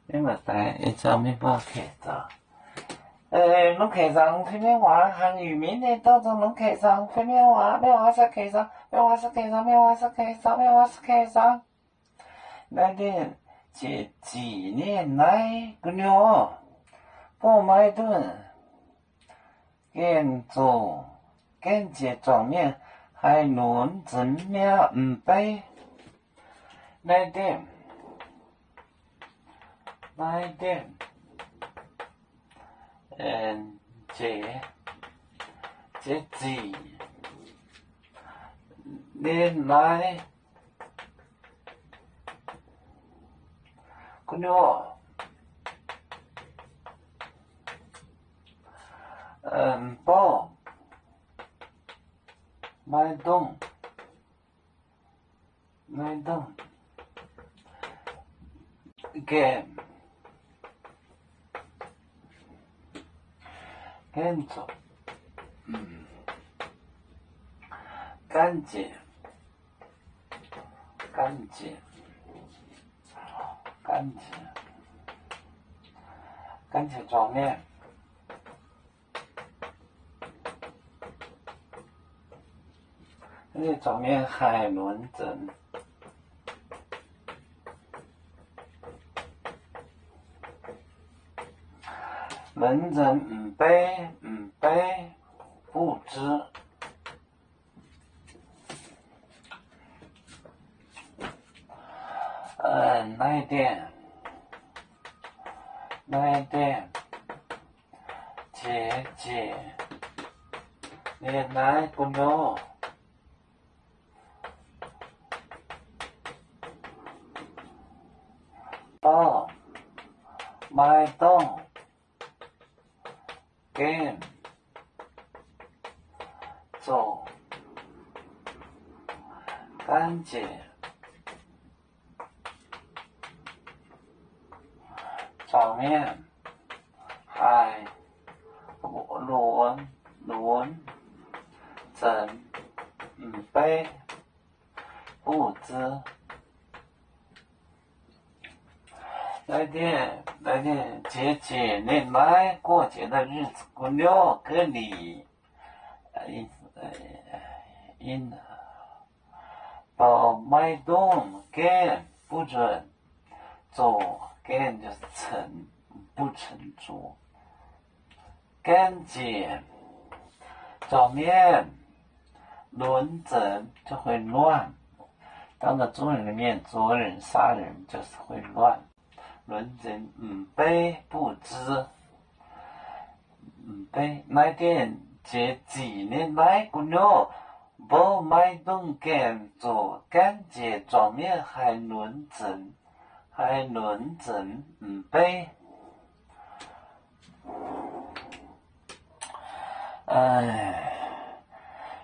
Mv baac daaih ei zaux mingh mborqv keic zaux. Longc keic zaux fai mienh waac, haaix nyungc mienh ninh dongh zuqc longc keic zaux fai mienh waac, mienh waac se keic zaux, mienh waac se keic zaux, mienh waac se keic zaux, mienh waac se keic zaux. Naaiv dieh jiex zic ninh naaiv gu'nyuoz, buov maiv duqv gaengh zoqc, gaengh jiex zuangx mienh haih lunx nzengc mi'aqv, m'beiv. Naaiv dieh, naaiv dieh, jiex, jiex zic ninh naaiv gu'nyuoz, m'bouh maiv dungx, maiv dungx gaengh, gaengh zoqc, gaengh jiex, gaengh jiex, gaengh jiex, gaengh jiex zuangx mienh. Zuangx mienh haih lunx nzengc, lunx nzengc m'beiv, m'beiv buv ziex. Naaiv dieh, naaiv dieh, jiex, jiex ninh naaiv gu'nyuoz, orv, maiv dungx gaengh zoqc, gaengh jiex zuangx mienh haih lunx, lunx nzengc m'beiv buv ziex. Naaiv dieh, naaiv dieh jiex zic ninh naaiv guoqv jiex daaih 日子 gu'nyuoz 隔离 baac maiv dungx gaengh buv nzunc zoqc, gaengh cen, buv cen zoqc, gaengh jiex zuangx mienh lunx nzengc 就会乱. 当那种人的面，族人杀人就是会乱，轮人 m'beiv buv ziex. M'beiv naaiv dieh jiex zic ninh naaiv gu'nyuoz, mbuo maiv dungx gaengh zoqc, gaengh jiex zuangx mienh haih lunx nzengc, haih lunx nzengc m'beiv.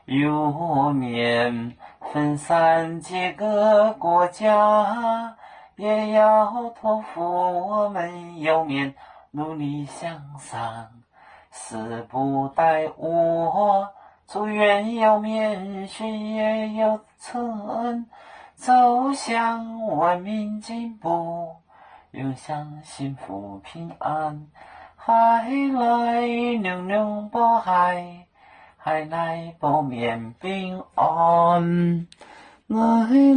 有面分散几个国家，也要托付我们有面努力向上。 死不带我，祝愿有面血也有成，走向文明进步，永享幸福平安。海来扭扭波海，海来波面平安。来来